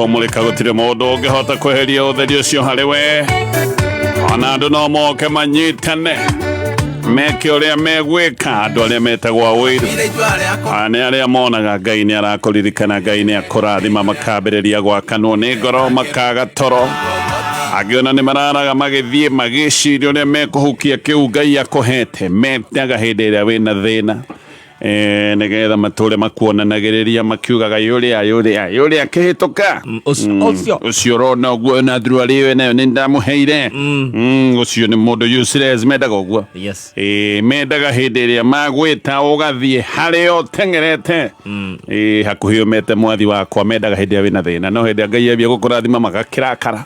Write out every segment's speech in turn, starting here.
Kũmũrĩka gũtirĩ mũndũ ũngĩhota kweheria ũtheri ũcio harĩ we. Ona andũ no moke manyitane meke ũrĩa megwĩka. Andũ arĩa metagwo awĩru nĩ arĩa monaga Ngai nĩ arakũririkana, Ngai nĩ akũrathima, makambĩrĩria gwakanwo nĩ ngoro, makaga toro. Angĩ ona nĩ mararaga magĩthiĩ magĩciria ũrĩa mekũhukia kĩu Ngai akũhete. Metaga hĩndĩ ĩrĩa wĩna thĩna, nĩgetha matũre makuonanagĩrĩria makiugaga yũrĩa yũrĩa yũrĩa akĩhĩtũka. Ũcio. Ũcio ũrona ũguo na thuruarĩ ĩyo nayo nĩ ndamũheire. Ũcio nĩ mũndũ useless, mendaga ũguo. Mendaga hĩndĩ ĩrĩa magwĩta ũgathiĩ harĩa ũteng'erete. Hakuhĩ ũmete mwathi wakwa. Mendaga hĩndĩ ĩrĩa wĩna thĩna, no hĩndĩ ĩrĩa Ngai ambia gũkũrathima magakĩrakara.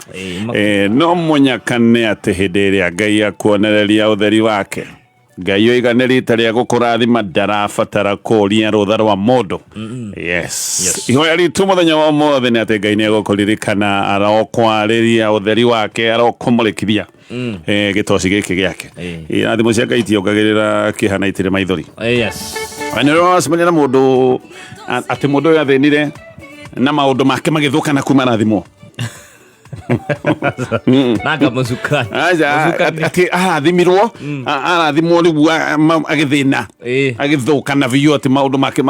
No mũnyakane atĩ hĩndĩ ĩrĩa Ngai akuonereria ũtheri wake, Ngai oiga nĩ rita rĩa gũkũrathima, ndarabatara kũria rũtha rwa mũndũ. Yes. Ihoya ritũ mũthenya wa ũmũthĩ nĩ atĩ Ngai nĩ egũkũririkana, arokwarĩria ũtheri wake, arokũmũrĩkithia gĩtoci gĩkĩ gĩake. Irathimo cia Ngai itiongagĩrĩra kĩeha na itirĩ maithori. Nĩ ũracemania na mũndũ atĩ mũndũ ũyũ athĩnire na maũndũ make magĩthũka na kuma arathimwo. Nanga mũcukani. Aca, Mũcukani. atĩ arathimirwo, arathimwo rĩu agĩthĩna, agĩthũkana biũ atĩ maũndũ make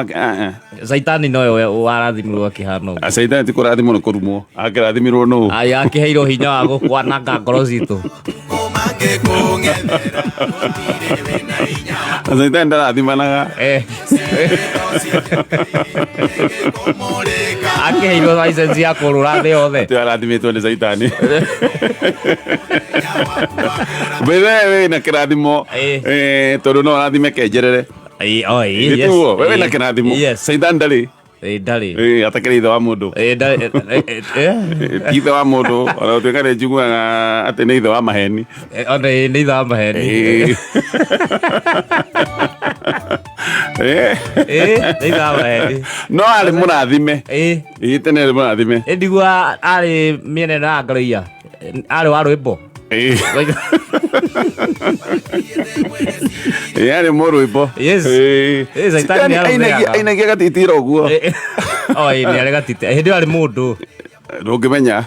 Caitani noyo warathimirwo akĩhana ũguo. Caitani ti kũrathimwo, nĩ kũrumwo. Akĩrathimirwo nũ? Aya akĩheirwo hinya wa gũkwananga ngoro citũ. Caitani ndarathimanaga. Akĩheirwo license ya kũrũra thĩ yothe. Atĩ arathimĩtwo nĩ caitani. Wewe wĩna kĩrathimo, tondũ no arathime kenjerere. Oh, yes. Nĩguo, wewe wĩna kĩrathimo. Caitani ndarĩ. Ndarĩ. Atakĩrĩ ithe wa mũndũ. Ndarĩ. Ti ithe wa mũndũ, ona gũtuĩka nĩ njiguaga atĩ nĩ ithe wa maheni. Ona nĩ ithe wa maheni. Nĩ ithe wa maheni. No arĩ mũrathime. Tene arĩ mũrathime. Ndigua arĩ mĩena ĩno ya Ngaroia. Arĩ wa rwĩmbo. Arĩ mũrwĩmbo. Yes. Caitani nĩ arũmĩraga. Ainagia gatitira ũguo. Oh, nĩ arĩ gatiti. Hĩndĩ ĩyo arĩ mũndũ. Ndũngĩmenya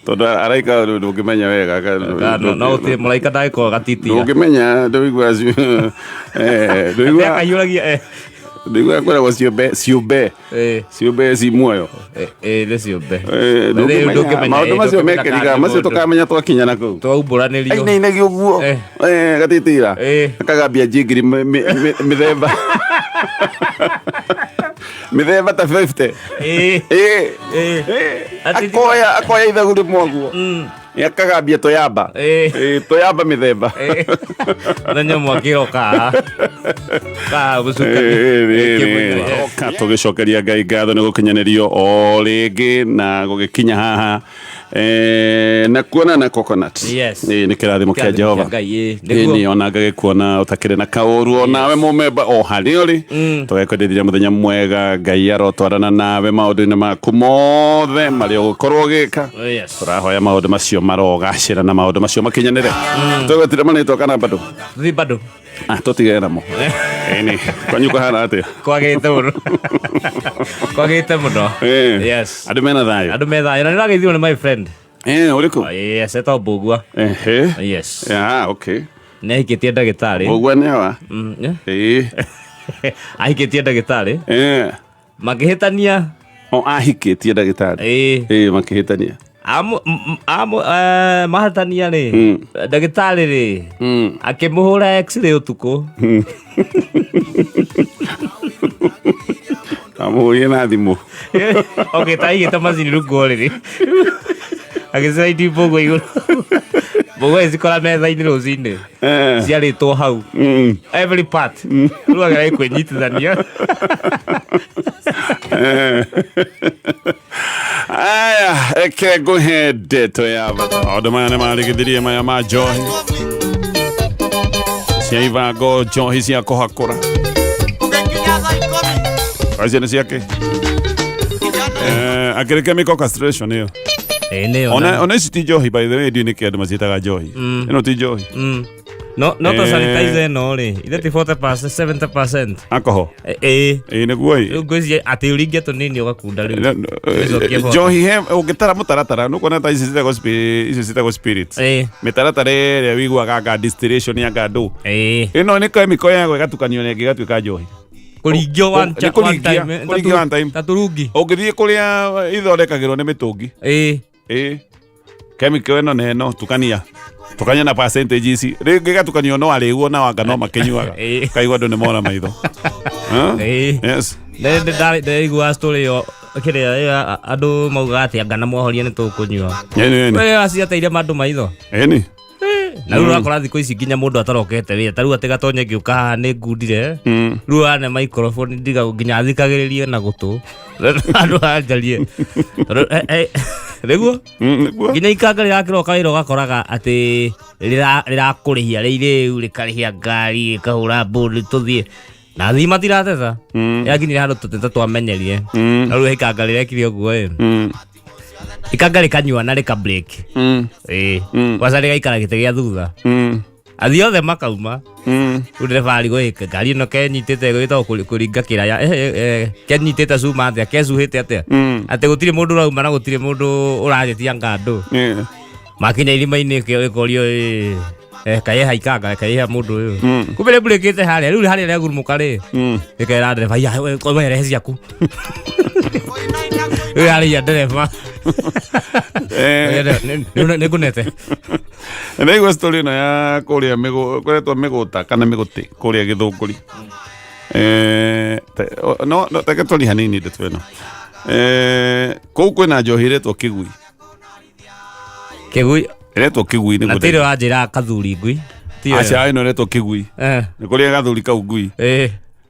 tondũ araika ndũngĩmenya wega. No gũtirĩ mũraika ndangĩkorwo gatitira. Ndũngĩmenya, ndũigua ndũigua Akahiũragia. Ndũigua kwĩragwo ciũmbe ciũmbe ciũmbe ci muoyo. Nĩ ciũmbe. Ndũngĩmenya Ndũngĩmenya, maũndũ macio ndũngĩmenya mekĩrika kana nĩ macio mũndũ. tũkamenya twakinya na kũu. Twaumbũranĩrio. Ainainagia ũguo. Gatitira. Akagambia njingiri mĩthemba mĩthemba ta 50. Akoya ithagu rĩmwe ũguo. Akagambia tũyamba. Tũyamba mĩthemba. Mũthenya ũmwe akĩroka. Mũcukani. Oka tũgĩcokeria Ngai ngatho nĩ gũkinyanĩrio o rĩngĩ na gũgĩkinya haha, na kuona na coconut. Nĩ kĩrathimo kĩa Kĩrathimo Jehova. kĩa Ngai, nĩguo. Nĩ ona ngagĩkuona ũtakĩrĩ na kaũru onawe mũmemba o harĩa ũrĩ. Tũgekwendithia mũthenya mwega. Ngai arotwarana nawe maũndũ-inĩ maku mothe marĩa ũgũkorwo ũgĩka. Tũrahoya maũndũ macio marogacĩra na maũndũ macio makinyanĩre. Tũgwetire marĩtwa kana bado? Tũthiĩ bado. Tũtigere namo. Ĩni kwanyu kũhana atĩa? Kwagĩte mũno. Kwagĩte mũno. Yes. Andũ mena thayũ. Andũ me thayũ. Na nĩrageithio nĩ my friend. Ũrĩkũ? Yes, etagwo Mbũgua. Yes. Ah, okay. Nĩ ahikĩtie ndagĩtarĩ. Mbũgua nĩ awa? Ahikĩtie ndagĩtarĩ. Makĩhĩtania. O ahikĩtie ndagĩtarĩ. Makĩhĩtania. Mahĩtania rĩ, ndagĩtarĩ rĩ akĩmũhũra x-ray ũtukũ. Amũhũrire na thimũ. Okay, ta aigĩte macini rungu wa ũrĩrĩ, agĩciraidi mbũgua igũrũ, mbũgua ĩcikora metha-inĩ rũcinĩ ciarĩtwo hau every part, rĩu ageragia kwĩnyitithania. Aya, reke ngũhe ndeto ya bata. Maũndũ maya nĩ marigithirie maya ma njohi cia ibango, njohi cia kũhakũra acio nĩ ciake. Akĩrĩ chemical castration ĩyo. Ĩĩ nĩyo. Ona ici ti njohi, by the way, ndiũĩ nĩkĩ andũ maciĩtaga njohi. Ĩno ti njohi. No no to sanitizer ĩno rĩ, ithe ti 40%, 70%. Alcohol. Ĩĩ. Ĩĩ nĩguo ĩ. Rĩu ngwĩciria atĩ ũringe tũnini ũgakunda rĩu. Gĩcokie bote. Njohi he ũngĩtara mũtaratara nĩũkuona ta ici ciĩtagwo icio ciĩtagwo spirits. Mĩtaratara ĩrĩa wĩiguaga anga distillation anga ndũ. Ĩno nĩ chemical yago ĩgatukanio na ĩngĩ ĩgatuĩka njohi. Kũringio one Nĩ one time. Kũringia one time. Ta turungi. Ũngĩthiĩ kũrĩa ithondekagĩrwo nĩ mĩtũngi. Ĩĩ. Chemical ĩno na ĩno tukania. Tukania na percentage ici. Rĩngĩ ĩgatukanio no arĩu ona wanga no makĩnyuaga. Kaigua andũ nĩ mora maitho. Huh? Ĩĩ. Yes. Ndĩraigua story ĩyo kĩrĩa ĩyo andũ maugaga atĩ anga na mwahoria nĩ tũkũnyua. Ĩni ĩni. We aciateire mandũ maitho. Ĩni. Na rĩu ũrakora thikũ ici nginya mũndũ atarokete wĩra ta rĩu atĩ gatonye ngĩũka haha nĩ ngundire rĩu ane microphone ndiga nginya athikagĩrĩrie na gũtũ andũ anjarie. Tondũ, nĩguo Nĩguo. Nginya ikanga rĩrakĩroka wĩra ũgakoraga atĩ rĩrakũrĩhia rĩirĩu rĩkarĩhia ngari rĩkahũra mbũri tũthiĩ na athii matirateta. Yakinyire handũ tũteta twamenyerie. Na rĩu ikanga rĩrekire ũguo ĩ ikanga rĩkanyua na rĩka break. Ĩĩ. Kwanza rĩgaikara gĩtĩ gĩa thutha. Athii othe makauma. Rĩu ndereba arigwo ĩ ngari ĩno kenyitĩte gwĩtagwo kũringa kĩraya kenyitĩte cuma atĩa kecuhĩte atĩa atĩ gũtirĩ mũndũ ũrauma na gũtirĩ mũndũ ũragĩtia ngandũ. Makinya irima-inĩ ĩkorio ĩ kaĩha ikanga kaĩha mũndũ ũyũ kumbe rĩmburĩkĩte harĩa rĩu harĩa rĩagurumũka rĩ ĩkera ndereba iya we rehe ciaku rĩu harĩa ndereba nĩngũnete. Ndaigua story ĩno ya kũrĩa kũretwo mĩgũta kana mĩgũtĩ kũrĩa Gĩthũngũri. No no teke tũri hanini ndeto ĩno. Kũu kwĩna njohi ĩretwo kĩgui. Kĩgui. Ĩretwo kĩgui Na nĩguo. tĩrĩ wanjĩra kathuri ngui. Tiyo ĩyo. Aca ĩno ĩretwo kĩgui. Nĩ kũrĩ gathuri kau ngui.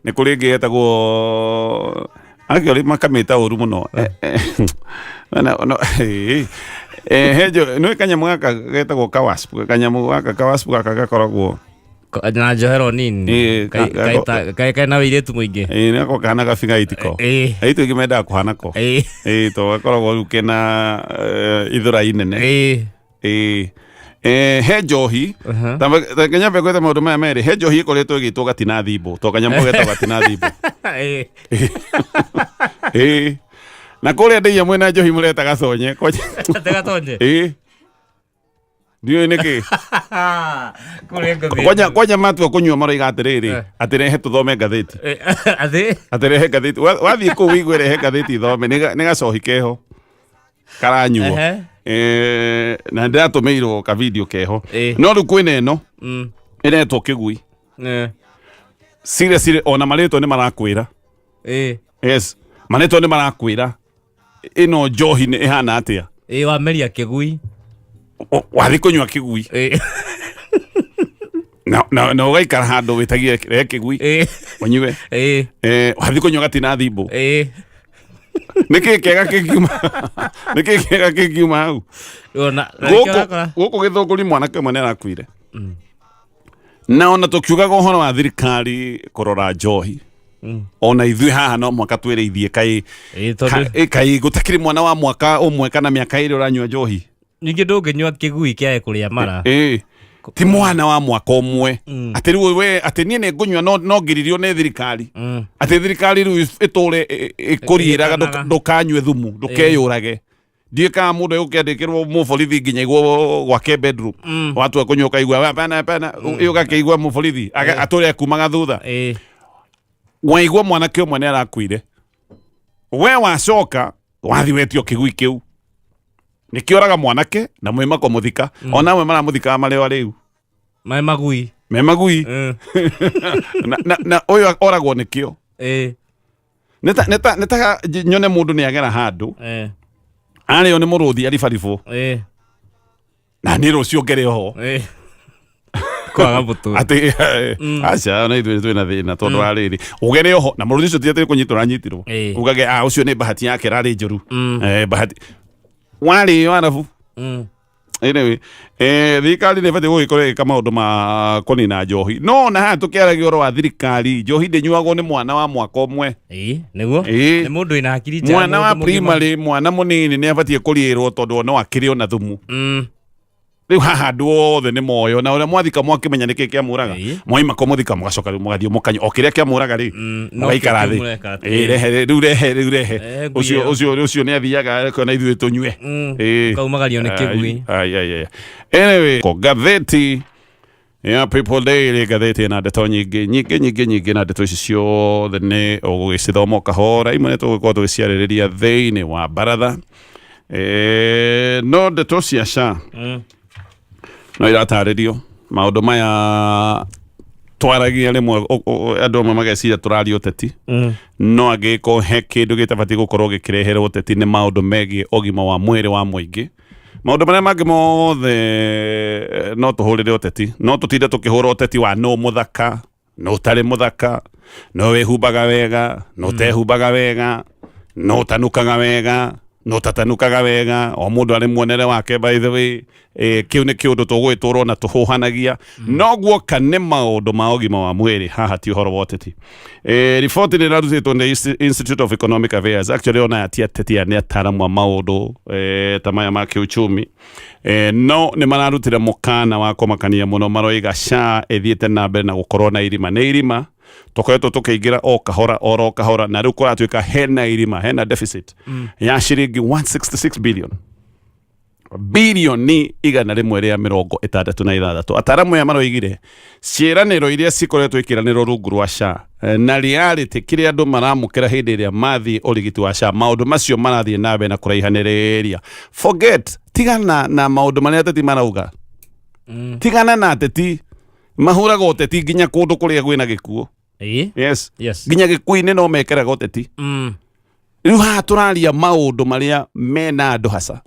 Nĩ kũrĩ ĩngĩ yetagwo akĩo makamĩta ũru mũno. Na, he nĩ kanyamũ gaka getagwo kawasp, kanyamũ gaka kawasp gaka gakoragwo Na njohero nini. Ĩĩ, Kaĩ kena wĩirĩtu mũingĩ. Ĩĩ nĩko kahana gabiga itiko. Aitũ aingĩ mendaga kũhana ko. Ĩĩ to gakoragwo rĩu kena ithũra inene. Ĩĩ. He njohi ta nyambe ngwĩte maũndũ maya merĩ. He njohi ĩkoretwo ĩgĩtwo gatina thimbo to kanyamũ getagwo gatina thimbo. Ĩĩ na kũrĩa ndĩia mwĩna njohi mũreta gaconye. Atĩ gatonye. Ĩĩ ndiũĩ nĩkĩ. Kũrĩa ngũthiĩ. Kwanja matua kũnyua maroiga atĩrĩrĩ atĩ rehe tũthome ngathĩti. Atĩ Atĩ rehe ngathĩti. Wathiĩ kũu wĩigue rehe ngathĩti ithome nĩ gacohi keho karanyuo. Na ndĩratũmĩirwo ka video keho. No rĩu kwĩna ĩno ĩretwo kĩgui. Seriously ona marĩtwa nĩ marakwĩra. Yes, marĩtwa nĩ marakwĩra ĩno njohi nĩ ĩhana atĩa. Ĩĩ wameria kĩgui. Wathiĩ kũnyua kĩgui na ũgaikara handũ wĩtagie rehe kĩgui ũnyue. Wathiĩ kũnyua gatina thimbo. Nĩkĩ kĩega kĩngiuma nĩkĩ kĩega kĩngiuma hau? Ona na nĩkĩo Gũkũ ũrakora. Gũkũ Gĩthũngũri mwanake ũmwe nĩ arakuire na ona tũkiugaga ũhoro wa thirikari kũrora njohi ona ithuĩ haha no mũhaka twĩrĩithie kaĩ Ĩĩ tondũ kaĩ gũtakĩrĩ mwana wa mwaka ũmwe kana mĩaka ĩrĩ ũranyua njohi. Ningĩ ndũngĩnyua kĩgui kĩae kũrĩa mara. Ĩĩ ti mwana wa mwaka ũmwe atĩ rĩu we atĩ niĩ nĩ ngũnyua no ngiririo nĩ thirikari atĩ thirikari rĩu ĩtũre ĩkũriĩraga Ĩgĩtanaga. Ndũkanyue thumu ndũkeyũrage ndiũĩ kana mũndũ egũkĩandĩkĩrwo mũborithi nginya igwo gwake bedroom watua kũnyua ũkaigua "We, hapana hapana" ĩ ũgakĩigua mũborithi atũre akumaga thutha. Waigua mwanake ũmwe nĩ arakuire we wacoka wathi wetio kĩgui kĩu nĩkĩoraga mwanake na mwĩma kũmũthika ona amwe maramũthikaga marĩ o arĩu. Mae magui. Me magui. Na ũyũ oragwo nĩkĩo. Nĩ ta nyone mũndũ nĩ agera handũ arĩo nĩ mũrũthi aribaribũ na nĩ rũciũ ngere oho. Kwaga mũtwe. Atĩ aca ona ithuĩ twĩna thĩna tondũ wa rĩrĩ ũgere oho na mũrũthi ũcio ti atĩ kũnyitwo ũranyitirwo ugage ah ũcio nĩ bahati yake rarĩ njũru. Bahati warĩo arabu. Anyway, thirikari nĩ ĩbatiĩ gũgĩkorwo ĩgĩka maũndũ ma kũnina njohi. No ona haha tũkĩaragia ũhoro wa thirikari, njohi ndĩnyuagwo nĩ mwana wa mwaka ũmwe. Ĩĩ, nĩguo. Ĩĩ. Nĩ mũndũ wĩna hakiri njega. Mwana wa mũndũ mũgima. primary, mwana mũnini nĩ abatiĩ kũrĩrwo tondũ no akĩrĩo na thumu. Rĩu haha andũ othe nĩ moyo na ũrĩa mwathika mwakĩmenya nĩkĩ kĩamũraga. Mwaima kũmũthika mũgacoka rĩu mũgathiĩ mũkanyua o kĩrĩa kĩamũraga rĩ, No mũgaikara kĩo thĩ. mũreka atĩ. Ĩĩ, rehe rĩu, rehe rĩu, rehe. Ngui Ũcio ĩyo. ũcio nĩ athiaga akona ithuĩ tũnyue. Ĩĩ. Ũkaumagario nĩ kĩgui. Ai, ai, ai. Anyway, ko ngathĩti ya People Daily, ngathĩti ĩna ndeto nyingĩ nyingĩ nyingĩ nyingĩ, na ndeto ici ciothe nĩ ũgũgĩcithoma o kahora. Imwe nĩ tũgũkorwo tũgĩciarĩrĩria thĩinĩ wa baratha. No ndeto cia SHA no iratarĩrio maũndũ maya twaragia rĩmwe, andũ amwe mageciria tũraria ũteti, no angĩgĩkorwo he kĩndũ gĩtabatiĩ gũkorwo gĩkĩreherwo ũteti nĩ maũndũ megiĩ ũgima wa mwĩrĩ wa mũingĩ. Maũndũ marĩa mangĩ mothe no tũhũrĩre ũteti, no tũtinde tũkĩhũra ũteti wa nũ mũthaka, nũ ũtarĩ mũthaka, nũ wĩhumbaga wega, nũ ũtehumbaga wega, nũ ũtanukaga wega, nũ ũtatanukaga wega. O mũndũ arĩ muonere wake, by the way. Kĩu nĩ kĩũndũ tũgũgĩtũrwo na tũhũhanagia, no guoka nĩ maũndũ ma ũgima wa mwĩrĩ, haha ti ũhoro wa ũteti. Riboti nĩ ĩrarutĩtwo nĩ Institute of Economic Affairs. Actually ona ti ateti aya, nĩ ataaramu a maũndũ ta maya ma kĩuchumi. No nĩ mararutire mũkana wa kũmakania mũno. Maroiga SHA ĩthiĩte na mbere na gũkorwo na irima. Nĩ irima tũkoretwo tũkĩingĩra o kahora oro kahora, na rĩu kũratuĩka hena irima, hena deficit ya ciringi 166 billion, bilioni 166. Ataramu aya maroigire ciĩranĩro iria cikoretwo ikĩranĩrwo rungu rwa SHA na reality kĩrĩa andũ maramũkĩra hĩndĩ ĩrĩa mathiĩ ũrigiti wa SHA, maũndũ macio marathiĩ na mbere na kũraihanĩrĩria. Forget, tigana na maũndũ marĩa ateti marauga. Tigana na ateti, mahũraga ũteti nginya kũndũ kũrĩa kwĩna gĩkuũ. Yes. Nginya gĩkuũ-inĩ no mekĩraga ũteti. Rĩu haha tũraria maũndũ marĩa mena andũ haca.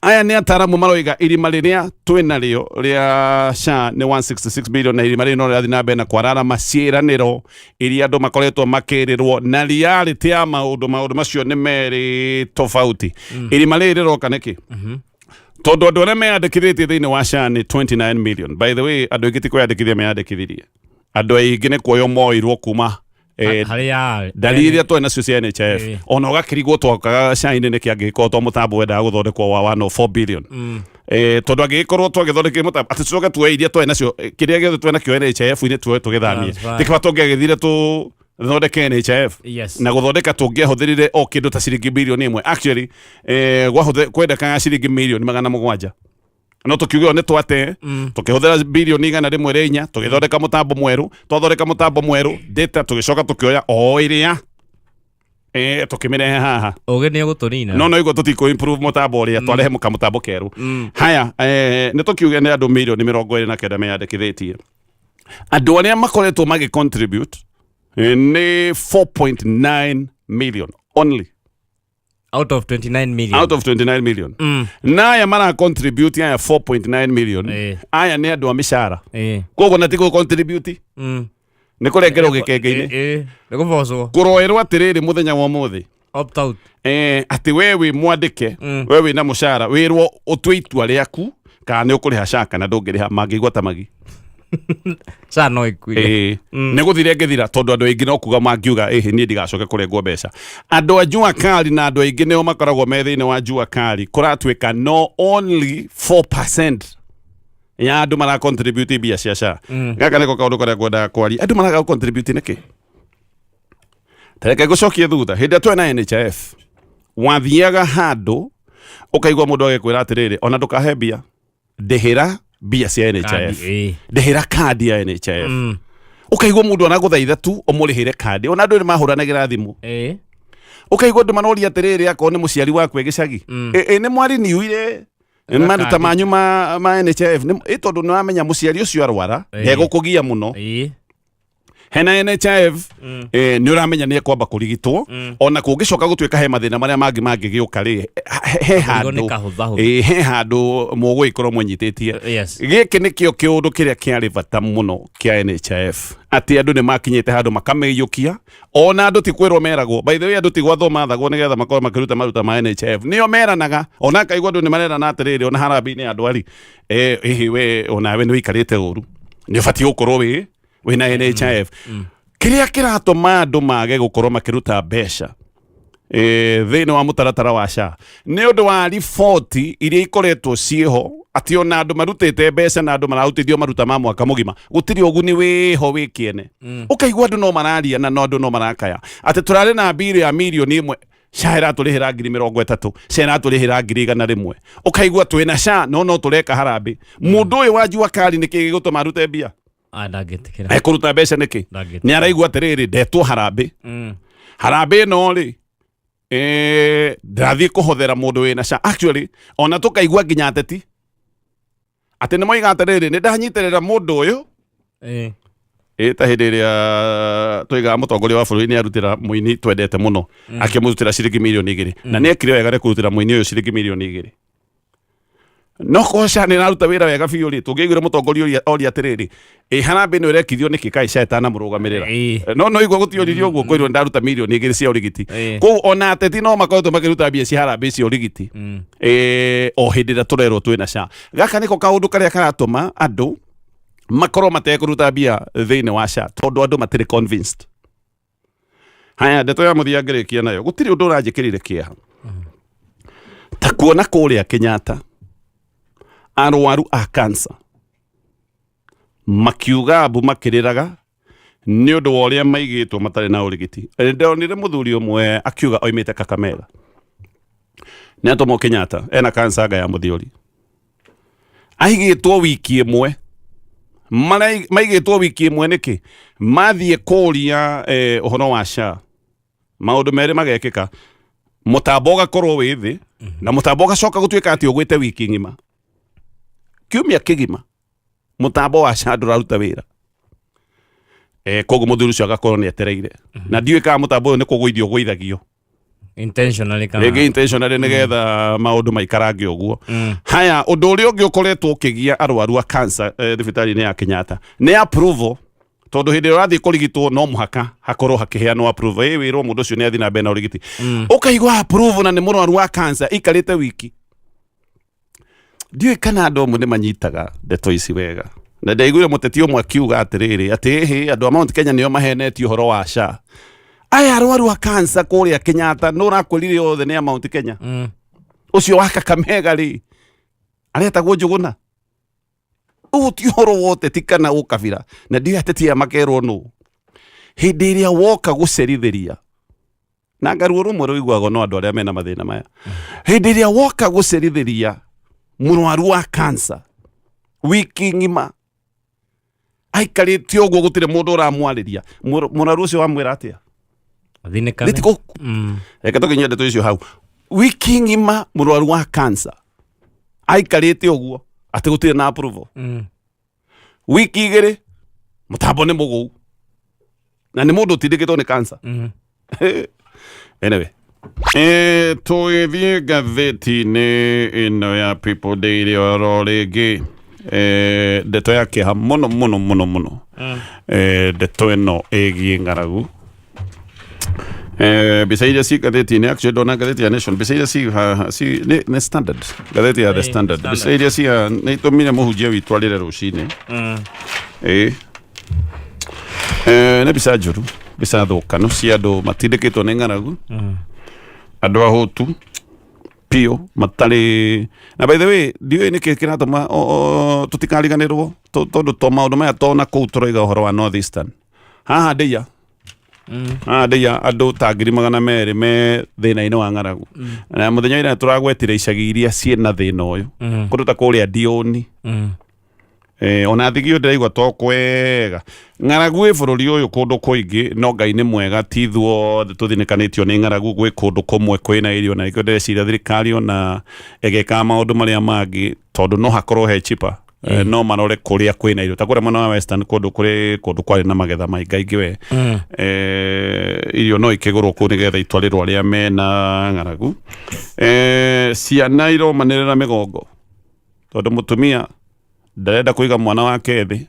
Aya nĩ ataramu maroiga irima rĩrĩa twĩnarĩo rĩa SHA nĩ 166 billion, na irima rĩrĩ no rĩrathiĩ na mbere na kwararama. Ciĩranĩro iria andũ makoretwo makĩrĩrwo na reality ya maũndũ, maũndũ macio nĩ merĩ tofauti. Irima rĩrĩ rĩroka nĩkĩ? Tondũ andũ arĩa meyandĩkithĩtie thĩinĩ wa SHA nĩ 29 million. By the way, andũ aingĩ ti kwĩyandĩkithia meyandĩkithirie, andũ aingĩ nĩ kuoywo moirwo kuma Harĩa ndari iria twarĩ nacio cia NHIF. Ona ũgakĩrigwo twakaga SHA-inĩ nĩkĩ angĩgĩkorwo to mũtambo wendaga gũthondekwo wa 104 billion? Tondũ angĩgĩkorwo twagĩthondekire mũtambo atĩ tũcoke tuoe iria twarĩ nacio, kĩrĩa gĩothe twarĩ nakĩo NHIF-inĩ tuoe tũgĩthamie, Transfer. tĩkĩba tũngĩagĩthire tũthondeke NHIF? Na gũthondeka tũngĩahũthĩrire o kĩndũ ta ciringi bilioni 1. Actually, kwendekaga ciringi mirioni 700, no tũkiuge nĩ twate tũkĩhũthĩra bilioni 104 tũgĩthondeka mũtambo mwerũ. Twathondeka mũtambo mwerũ, data tũgĩcoka tũkĩoya o ĩrĩa tũkĩmĩrehe haha. Ũgĩ nĩ ũgũtũnina. No igua tũtikũ improve mũtambo ũrĩa twarehe kamũtambo kerũ. Haya, nĩ tũkiuge nĩ andũ mirioni 29 meyandĩkithĩtie. Andũ arĩa makoretwo magĩ contribute nĩ 4.9 million only. Out of 29 million. Out of 29 million. Na aya mara contribute, aya 4.9 million, aya nĩ andũ a mĩcara. Koguo na ti gũ contribute, nĩ kũrengerwo gĩkenge-inĩ. Nĩ kũbocwo. Kũroerwo atĩrĩrĩ, mũthenya wa ũmũthĩ, Opt out. Atĩ we wĩ mwandĩke, we wĩ na mũcara, wĩrwo ũtue itua rĩaku kana nĩ ũkũrĩha SHA kana ndũngĩrĩha, mangĩigua ta magi. SHA no ĩkuire. Nĩ gũthira ĩngĩthira, tondũ andũ aingĩ no kuga mangiuga ĩhĩ, niĩ ndigacoke kũrengwo mbeca. Andũ a jua kali na andũ aingĩ nĩo makoragwo me thĩinĩ wa jua kali, kũratuĩka no only 4% ya andũ mara contribute mbia cia SHA. Gaka nĩko kaũndũ karĩa ngwendaga kwaria. Andũ maraga contribute nĩkĩ? Tareke ngũcokie thutha. Hĩndĩ ĩrĩa twarĩ na NHIF, wathiaga handũ ũkaigua mũndũ agĩkwĩra atĩrĩrĩ, ona ndũkahe mbia, ndĩhĩra mbia cia NHIF. Kandi, Ndĩhĩra kandi ya NHIF. Ũkaigua mũndũ aragũthaitha tu ũmũrĩhĩre kandi. Ona andũ nĩ mahũranagĩra thimũ. Ũkaigua andũ maroria atĩrĩrĩ, akorwo nĩ mũciari waku e gĩcagi, ĩ nĩ mwariniuire maruta kandi. manyu ma NHIF? Ĩ tondũ nĩ wamenya mũciari ũcio arwara ndegũkũgia mũno. Hena NHIF, nĩ ũramenya nĩ ekwamba kũrigitwo, ona kũngĩcoka gũtuĩka he mathĩna marĩa mangĩ mangĩgĩũka rĩ, he Kamũrigo nĩ handũ kahũthahũthũ. He handũ mũgũgĩkorwo mwĩnyitĩtie. Gĩkĩ nĩkĩo kĩũndũ kĩrĩa kĩarĩ bata mũno kĩa NHIF, atĩ andũ nĩ makinyĩte handũ makamĩiyũkia, ona andũ ti kwĩrwo meragwo. By the way, andũ ti gwathwo mathagwo nĩgetha makorwo makĩruta maruta ma NHIF, nĩo meranaga. Ona akaigua andũ nĩ marerana atĩrĩrĩ, ona harambĩ-inĩ ya ndwari, hihi we onawe nĩ ũikarĩte ũru, nĩ ũbatiĩ gũkorwo wĩna NHIF. Kĩrĩa kĩratũma andũ mage gũkorwo makĩruta mbeca thĩinĩ wa mũtaratara wa SHA nĩ ũndũ wa riboti iria ikoretwo ciĩho atĩ ona andũ marutĩte mbeca na andũ mararutithio maruta ma mwaka mũgima, gũtirĩ ũguni wĩho wĩ kĩene. Ũkaigua andũ no mararia na no andũ no marakaya atĩ tũrarĩ na mbirũ ya mirioni 1, SHA ĩratũrĩhĩra 30,000, SHA ĩratũrĩhĩra 100,000. Ũkaigua twĩna SHA no tũreka harambĩ. Mũndũ ũyũ wa Jua Kali nĩkĩ gĩgũtũma arute mbia? Ah, ndangĩtĩkĩra. Ekũruta mbeca nĩkĩ? Ndangĩtĩkĩra. Nĩ araigua atĩrĩrĩ, ndetwo harambĩ. Harambĩ ĩno rĩ, ndĩrathiĩ kũhothera mũndũ wĩna SHA. Actually, ona tũkaigua nginya ateti atĩ nĩ moiga atĩrĩrĩ, nĩ ndanyitĩrĩra mũndũ ũyũ. Ta hĩndĩ ĩrĩa tũigaga mũtongoria wa bũrũri nĩ arutĩra mũini twendete mũno, akĩmũrutĩra ciringi mirioni 2, na nĩ ekire wega nĩ kũrutĩra mũini ũyũ ciringi mirioni 2. No korwo SHA nĩ ĩraruta wĩra wega biũ rĩ, tũngĩaiguire mũtongoria oria atĩrĩrĩ, ĩ harambĩ ĩno ĩrekithio nĩkĩ kaĩ SHA ĩtanamũrũgamĩrĩra? No igua gũtioririo ũguo, kwĩrwo ndaruta mirioni 2 cia ũrigiti. Kũu ona ateti no makoretwo makĩruta mbia cia harambĩ cia ũrigiti, o hĩndĩ ĩrĩa tũrerwo twĩna SHA. Gaka nĩko kaũndũ karĩa karatũma andũ makorwo matekũruta mbia thĩinĩ wa SHA, tondũ andũ matirĩ convinced. Haya, ndeto ya mũthia ngĩrĩkia nayo, gũtirĩ ũndũ ũranjĩkĩrire kĩeha ta kuona kũrĩa Kenyatta arwaru a cancer makiuga mbu makĩrĩraga nĩ ũndũ wa ũrĩa maigĩtwo matarĩ na ũrigiti. Ndonire mũthuri ũmwe akiuga oimĩte Kakamega, nĩ atũmwo Kenyatta, ena cancer anga ya mũthiori, aigĩtwo wiki ĩmwe. Maigĩtwo wiki ĩmwe nĩkĩ? Mathiĩ kũria ũhoro wa SHA, maũndũ merĩ magekĩka: mũtambo ũgakorwo wĩ thĩ, na mũtambo ũgacoka gũtuĩka atĩ ũgwĩte wiki ng'ima, kiumia kĩgima mũtambo wa SHA ndũraruta wĩra. Koguo mũthuri ũcio agakorwo nĩ etereire, na ndiũĩ kana mũtambo ũyũ nĩ kũgũithio ũgũithagio Intentionally kana rĩngĩ intentionally nĩgetha maũndũ maikarange ũguo. Haya, ũndũ ũrĩa ũngĩ ũkoretwo ũkĩgia arwaru a cancer thibitarĩ-inĩ ya Kenyatta nĩ approval, tondũ hĩndĩ ĩrĩa ũrathiĩ kũrigitwo no mũhaka hakorwo hakĩheanwo approval, ĩ wĩrwo mũndũ ũcio nĩ athiĩ na mbere na ũrigiti. Ũkaigua approval na nĩ mũrwaru wa cancer ikarĩte wiki. Ndiũĩ kana andũ amwe nĩ manyitaga ndeto ici wega, na ndaiguire mũteti ũmwe akiuga atĩrĩrĩ, atĩ ĩhĩ, andũ a Mount Kenya nĩo mahenetio ũhoro wa SHA. Aya arwaru a cancer kũrĩa Kenyatta nũ ũrakwĩrire othe nĩ a Mount Kenya? Ũcio wa Kakamega rĩ, aretagwo Njũgũna. Ũũ ti ũhoro wa ũteti kana ũkabira, na ndiũĩ ateti aya makerwo nũ. Hĩndĩ ĩrĩa woka gũcerithĩria na ngaruo rũmwe rũiguagwo no andũ arĩa mena mathĩna maya, hĩndĩ ĩrĩa woka gũcerithĩria mũrwaru wa cancer wiki ng'ima aikarĩte ũguo, gũtirĩ mũndũ ũramwarĩria, mũrwaru ũcio wamwĩra atĩa? Athinĩkane. Nĩ Reke tũkinyie ndeto icio hau. Wiki ng'ima mũrwaru wa cancer aikarĩte ũguo atĩ gũtirĩ na approval. Wiki 2 mũtambo nĩ mũgũu na nĩ mũndũ ũtindĩkĩtwo nĩ cancer. Anyway, tũgĩthiĩ ngathĩti-inĩ ĩno ya People Daily oro rĩngĩ, ndeto ya kĩeha mũno mũno mũno mũno. Ndeto ĩno ĩgiĩ ng'aragu. Mbica iria ci ngathĩti-inĩ, actually ndona ngathĩti ya Nation, mbica iria ci haha nĩ Standard, ngathĩti ya The Standard. Standard. Mbica iria ci haha nĩ itũmire mũhunjia witũ arĩre rũcinĩ. Ĩ nĩ mbica njũru, mbica thũkanu cia andũ matindĩkĩtwo nĩ ng'aragu, andũ ahũtu biũ matarĩ na. By the way, ndiũĩ nĩkĩ kĩratũma tũtikariganĩrwo, tondũ to maũndũ maya tona kũu tũroiga ũhoro wa North Eastern haha ndĩia haha ndĩia andũ ta 200,000 me thĩna-inĩ wa ng'aragu. Na mũthenya ũrĩa tũragwetire icagi iria ciĩna thĩna ũyũ, kũndũ ta kũrĩa Ndiũni, ona thigio ndĩraigua to kwega. Ng'aragu ĩ bũrũri ũyũ kũndũ kũingĩ, no Ngai nĩ mwega, ti ithuothe tũthinĩkanĩtio nĩ ng'aragu. Gwĩ kũndũ kũmwe kwĩna irio, na nĩkĩo ndĩreciria thirikari ona ĩgĩkaga maũndũ marĩa mangĩ, tondũ no hakorwo he cheaper. No marore kũrĩa kwĩna irio ta kũrĩa mwena wa Western, kũndũ kũrĩ kũndũ kwarĩ na magetha maingaingĩ we. Irio no ikĩgũrwo kũu nĩgetha itwarĩrwo arĩa mena ng'aragu. Ciana iromanĩrĩra mĩgongo tondũ mũtumia ndarenda kũiga mwana wake thĩ,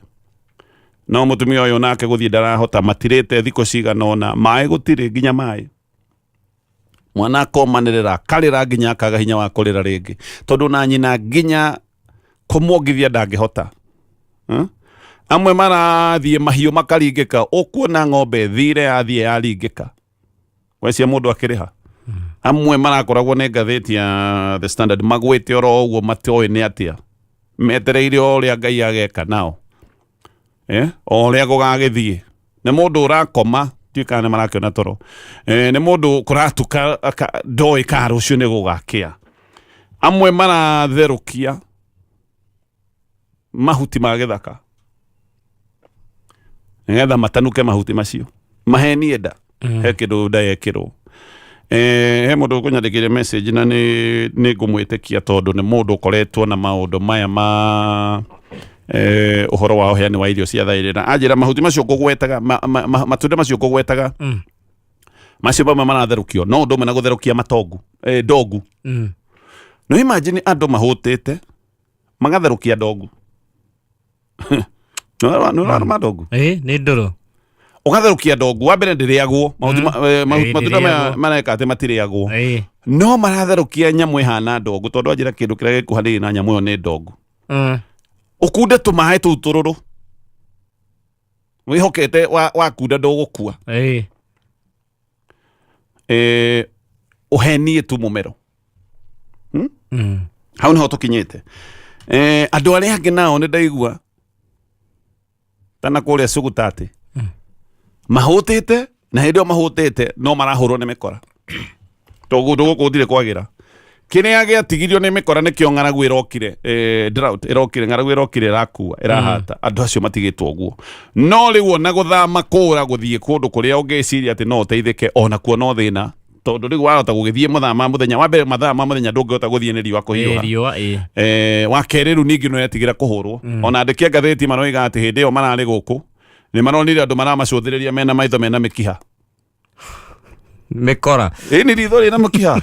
no mũtumia ũyũ nake gũthiĩ ndarahota, matirĩte thikũ cigana ũna, maĩ gũtirĩ, nginya maĩ. Mwana akomanĩrĩra, akarĩra nginya akaga hinya wa kũrĩra rĩngĩ, tondũ na nyina nginya kũmuongithia ndangĩhota. Amwe marathiĩ mahiũ makaringĩka, ũkuona ng'ombe thire yathiĩ yaringĩka, wecia mũndũ akĩrĩha. Amwe marakoragwo nĩ ngathĩti ya The Standard magwĩte oro ũguo, matoĩ nĩ atĩa, metereire o ũrĩa Ngai ageka nao, o ũrĩa gũgagĩthiĩ. Nĩ mũndũ ũrakoma, ndiũĩ kana nĩ marakĩona toro, nĩ mũndũ kũratuka ndoĩ kana rũciũ nĩ gũgakĩa. Amwe maratherũkia mahuti ma gĩthaka nĩgetha matanuke mahuti macio mahenie nda. He kĩndũ nda yekĩrwo. He mũndũ ũkũnyandĩkĩire message na nĩ ngũmwĩtĩkia tondũ nĩ mũndũ ũkoretwo na maũndũ maya ma ũhoro wa ũheani wa irio cia thaĩrĩ, na anjĩra mahuti macio ngũgwetaga, matunda macio ngũgwetaga, macio mamwe maratherũkio no ũndũ ũmwe na gũtherũkia matongu, ndongu. No imagine andũ mahũtĩte magatherũkia ndongu. Nĩ ũrarũma ndongu? Ĩ, nĩ ndũrũ. Ũgatherũkia ndongu, wa mbere ndĩrĩagwo. Mahuti matunda maya ndĩrĩagwo. mareka atĩ matirĩagwo, no maratherũkia nyamũ ĩhana ndongu, tondũ anjĩra kĩndũ kĩrĩa gĩkuhanĩrĩirie na nyamũ ĩyo nĩ ndongu. Ũkunde tũmaĩ tũu tũrũrũ wĩhokete wakunda ndũgũkua. Ũhenie tu mũmero. Hau niho tũkinyĩte. Andũ arĩa angĩ nao nĩ ndaigua tana kũrĩa Sugutatĩ mahũtĩte, na hĩndĩ ĩyo mahũtĩte no marahũrwo nĩ mĩkora, tondũ gũkũ gũtirĩ kwagĩra. Kĩrĩa gĩatigirio nĩ mĩkora nĩkĩo ng'aragu ĩrokire, drought ĩrokire, ng'aragu ĩrokire, ĩrakua, ĩrahata. Andũ acio matigĩtwo ũguo. No rĩu ona gũthama kũra gũthiĩ kũndũ kũrĩa ũngĩciria atĩ no ũteithĩke, ona kuo no thĩna, tondũ rĩu wahota gũgĩthiĩ mathaa ma mũthenya wa mbere, mathaa ma mũthenya ndũngĩhota gũthiĩ nĩ riũa kũhiũha. Riũa, ĩ. Wa kerĩ rĩu ningĩ nĩũretigĩra kũhũrwo. Ona andĩki a ngathĩti maroiga atĩ hĩndĩ ĩyo mararĩ gũkũ nĩ maronire andũ maramacũthĩrĩria mena maitho mena mĩkiha. Mĩkora. Ĩ, nĩ ritho rĩna mũkiha.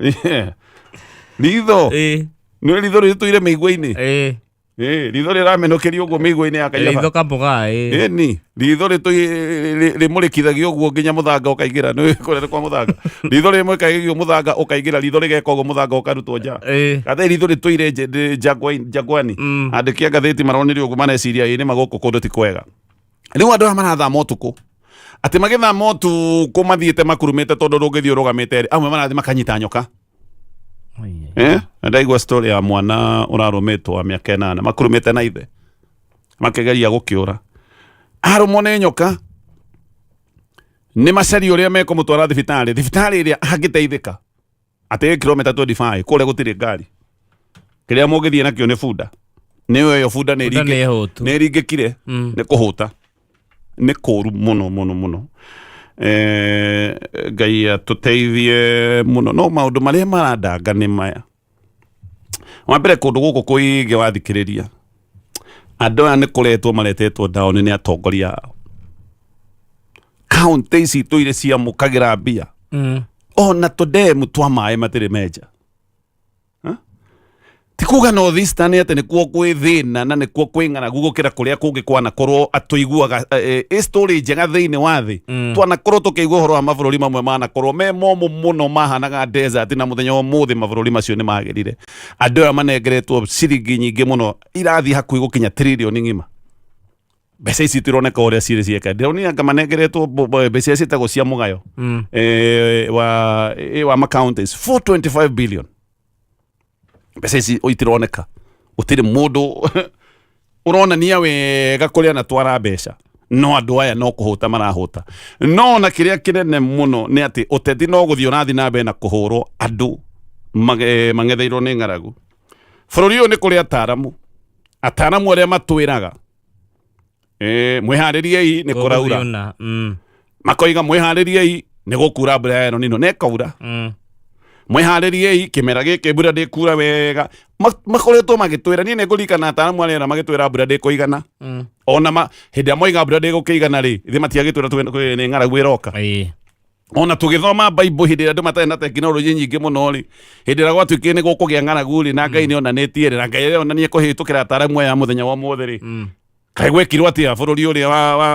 Yeah. Ritho nĩ ritho rĩtũire mĩigua-inĩ. Ĩ, ritho rĩramenũkĩrio ũguo mĩigua-inĩ ya kairaba. Ritho kamũgaa, ĩ. Ĩni ritho rĩmũrĩkithagio ũguo nginya mũthanga ũkaingĩra, nĩ kũrĩa nĩ kwa mũthanga, ritho rĩmũrĩkagio mũthanga ũkaingĩra, ritho rĩgeka ũguo, mũthanga ũkarutwo nja. Gathe ritho rĩtũire jangwani. Andĩki a ngathĩti maronire ũguo, mareciria ĩ nĩma gũkũ kũndũ ti kwega. Rĩu andũ aya marathama ũtukũ, atĩ magĩthama ũtukũ mathiĩte makurumĩte, tondũ ndũngĩthiĩ ũrũgamĩte rĩ, amwe marathiĩ makanyita nyoka. Na ndaigua story ya mwana ũrarũmĩtwo wa mĩaka 8, makurumĩte na ithe makĩgeria gũkĩũra, arũmwo nĩ nyoka. Nĩ macaria ũrĩa mekũmũtwara thibitarĩ, thibitarĩ ĩrĩa angĩteithĩka atĩ ĩ kilomita 25, kũrĩa gũtirĩ ngari. Kĩrĩa mũngĩthiĩ nakĩo nĩ bunda, nĩ ĩyo bunda nĩ Bunda nĩ hũtu. Nĩ ĩringĩkire. Nĩ kũhũta, nĩ kũru mũno mũno mũno. Ngai atũteithie mũno. No maũndũ marĩa marandanga nĩ maya: wa mbere, kũndũ gũkũ kũingĩ wathikĩrĩria andũ aya nĩ kũretwo maretetwo down nĩ atongoria ao. Kaunti ici tũire ciamũkagĩra mbia, ona tũndemu twa maĩ matirĩ menja. Ti kuga North Eastern atĩ nĩkuo kwĩ thĩna na nĩkuo kwĩ ng'aragu gũkĩra kũrĩa kũngĩ kwanakorwo atũiguaga story njega thĩinĩ wa thĩ. Twanakorwo tũkĩigua ũhoro wa mabũrũri mamwe manakorwo me momũ mũno, mahanaga desert, na mũthenya wa ũmũthĩ mabũrũri macio nĩ magĩrire. Andũ aya manengeretwo ciringi nyingĩ mũno, irathiĩ hakuhĩ gũkinya trillion ng'ima. Mbeca ici itironeka ũrĩa cirĩ cieka. Ndĩronire anga manengeretwo mbeca iria ciĩtagwo cia mũgayo wa ma counties 425 billion. Mbeca ici itironeka, gũtirĩ mũndũ ũronania wega kũrĩa anatwara mbeca, no andũ aya no kũhũta marahũta. No ona kĩrĩa kĩnene mũno nĩ atĩ ũteti no gũthiĩ ũrathiĩ na mbere na kũhũrwo, andũ mang'etheirwo nĩ ng'aragu. Bũrũri ũyũ nĩ kũrĩ ataramu, ataramu arĩa matwĩraga, mwĩharĩriei nĩ kũraura. Gũgũthiĩ ũna. Makoiga mwĩharĩriei nĩ gũkura mbura ya El Nino, na ĩkaura. Mwĩharĩriei kĩmera gĩkĩ mbura ndĩkura wega. Makoretwo magĩtwĩra, niĩ nĩngũririkana ataaramu arĩa magĩtwĩra mbura ndĩkũigana. Ona ma hĩndĩ ĩrĩa moiga mbura ndĩgũkĩigana rĩ, ithe matiagĩtwĩra nĩ ng'aragu ĩroka. Ona tũgĩthoma Bible hĩndĩ ĩrĩa andũ matarĩ na tekinoronjĩ nyingĩ mũno rĩ, hĩndĩ ĩrĩa gwatuĩkire nĩ gũkũgĩa ng'aragu rĩ, na Ngai nĩ onanĩtie rĩ, na Ngai onanie kũhĩtũkĩra ataaramu aya a mũthenya wa ũmũthĩ rĩ, kaĩ gwekirwo atĩa bũrũri ũrĩa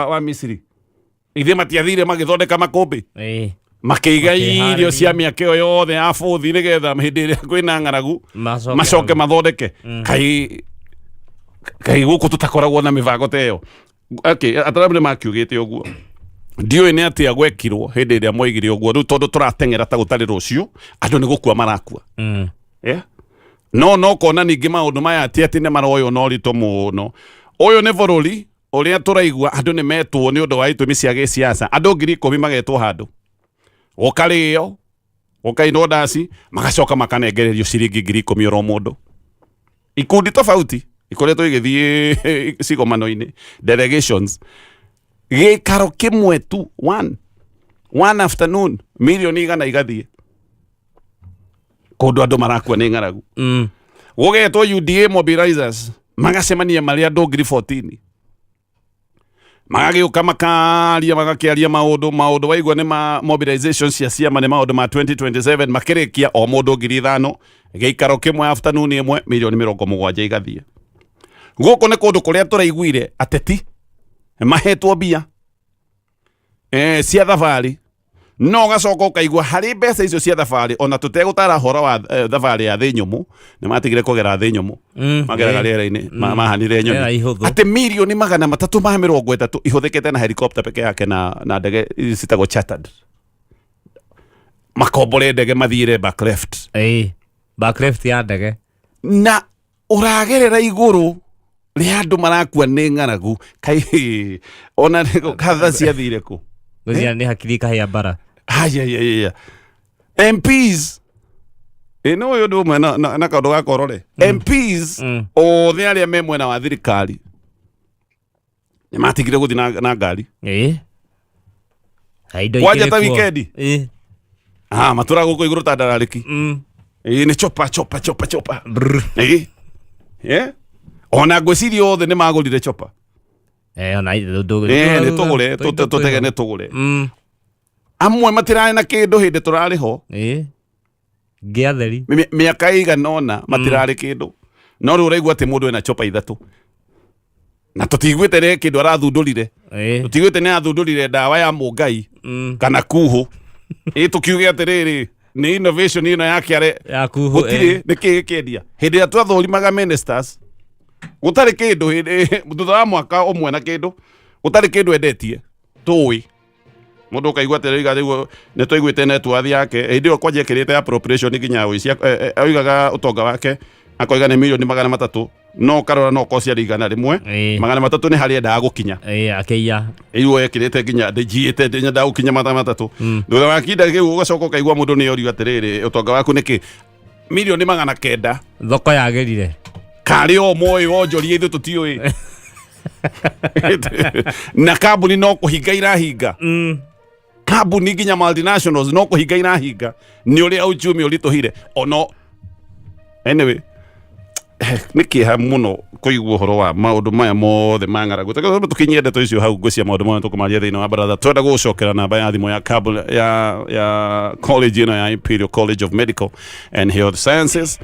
wa Misiri? Ithe matiathire magĩthondeka makũmbĩ, makĩiga irio cia mĩaka ĩyo yothe ya bũthi nĩgetha hĩndĩ ĩrĩa kwĩna ng'aragu macoke mathondeke. Kaĩ gũkũ tũtakoragwo na mĩbango ta ĩyo? Okay, ataramu nĩ makiugĩte ũguo, ndiũĩ nĩ atĩa gwekirwo hĩndĩ ĩrĩa moigire ũguo. Rĩu tondũ tũrateng'era ta gũtarĩ rũciũ, andũ nĩ gũkua marakua. Yeah? No kona ningĩ maũndũ maya ti atĩ nĩ maroywo na ũritũ mũno. Ũyũ nĩ bũrũri ũrĩa tũraigua andũ nĩ metwo nĩ ũndũ wa itũmi cia gĩsiasa, andũ 10,000 magetwo handũ, gũkarĩo, gũkainwo ndaci, magacoka makanengererio ciringi 10,000 oro mũndũ. Ikundi tofauti ikoretwo igĩthiĩ cigomano-inĩ, delegations, gĩikaro kĩmwe tu, one afternoon, mirioni 100 igathiĩ kũndũ andũ marakua nĩ ng'aragu. Gũgetwo UDA mobilizers, magacemania marĩ andũ 14,000, magagĩũka makaria, magakĩaria maũndũ waigua nĩ ma mobilization cia ciama, nĩ maũndũ ma 2027. Makĩrĩkia, o mũndũ 5,000, gĩikaro kĩmwe, afternoon ĩmwe, mirioni 70 igathiĩ. Gũkũ nĩ kũndũ kũrĩa tũraiguire ateti mahetwo mbia cia thabarĩ, no ũgacoka ũkaigua harĩ mbeca icio cia thabarĩ, ona tũtegũtara ũhoro wa thabarĩ ya thĩ nyũmũ, nĩ matigire kũgera thĩ nyũmũ, mageraga rĩera-inĩ, mahanire Rĩera nyoni. ihũthũ. Atĩ 330,000,000 ihũthĩkĩte na helicopter peke yake na ndege citagwo chartered, makombore ndege mathiĩre back left. Ĩĩ. Back left ya ndege. Na ũragerera igũrũ rĩa andũ marakua nĩ ng'aragu. Kai ona katha ciathire kũ? Ngwĩciria nĩ hakiri ikahĩa mbara. Ayayaya, MPs ĩ nĩ ũyũ ũndũ ũmwe na kaũndũ ga korore MPs othe arĩa me mwena wa thirikari nĩ matigire gũthiĩ na ngari. Ĩĩ. Na indo Kwanja ikĩrĩ ta kuo. wikendi. Ĩĩ. Ah, matũra gũkũ igũrũ ta ndararĩki. Ĩ nĩ chopa chopa chopa chopa. Ĩ yeah. Ona ngwĩciria othe nĩ magũrire chopa. Eh, ona ndũ Nĩ tũgũre, tũtege nĩ tũgũre. Amwe matirarĩ na kĩndũ hĩndĩ tũrarĩ ho. Ĩĩ. Ngĩatheri. Mĩaka ĩigana ũna matirarĩ kĩndũ, no rĩu ũraigua atĩ mũndũ ena chopa ithatũ na tũtiguĩte rĩ kĩndũ arathundũrire. Tũtiguĩte nĩ athundũrire ndawa ya mũngai kana kuhũ. Ĩ tũkiuge atĩrĩrĩ, nĩ innovation ĩno ya kĩare. Ya kuhũ. Gũtirĩ nĩ kĩ gĩkĩendia. Hĩndĩ ĩrĩa twathũrimaga ministers gũtarĩ kĩndũ, hĩndĩ thutha wa mwaka ũmwe na kĩndũ gũtarĩ kĩndũ endetie tũĩ, mũndũ ũkaigua atĩ rĩu rĩu nĩ twaiguĩte net worth yake hĩndĩ ĩyo kwanja ĩkĩrĩte appropriation nginya ũici. Oigaga ũtonga wake akoiga nĩ 300,000,000, no ũkarora no korwo ciarĩ 100. 300 nĩ harĩa endaga gũkinya. Ĩĩ, akĩiya. Rĩu ekĩrĩte nginya ndĩnjiĩte nyendaga gũkinya 300. Thutha wa kinda kĩu ũgacoka ũkaigua mũndũ nĩ orio atĩrĩrĩ, ũtonga waku nĩkĩ? 900,000,000. Thoko yagĩrire. Karĩ o moĩ wonjoria, ithuĩ tũtiũĩ, na kambuni no kũhinga irahinga. Kambuni nginya multinationals no kũhinga irahinga nĩ ũrĩa uchumi ũritũhire. Ono anyway, nĩ kĩeha mũno kũigua ũhoro wa maũndũ maya mothe ma ng'aragu. Tũkinyie ndeto icio hau, ngwĩciria maũndũ mothe tũkũmaria thĩinĩ wa baratha. Twenda gũgũcokera namba ya thimũ ya ya college ĩno ya Imperial College of Medical and Health Sciences.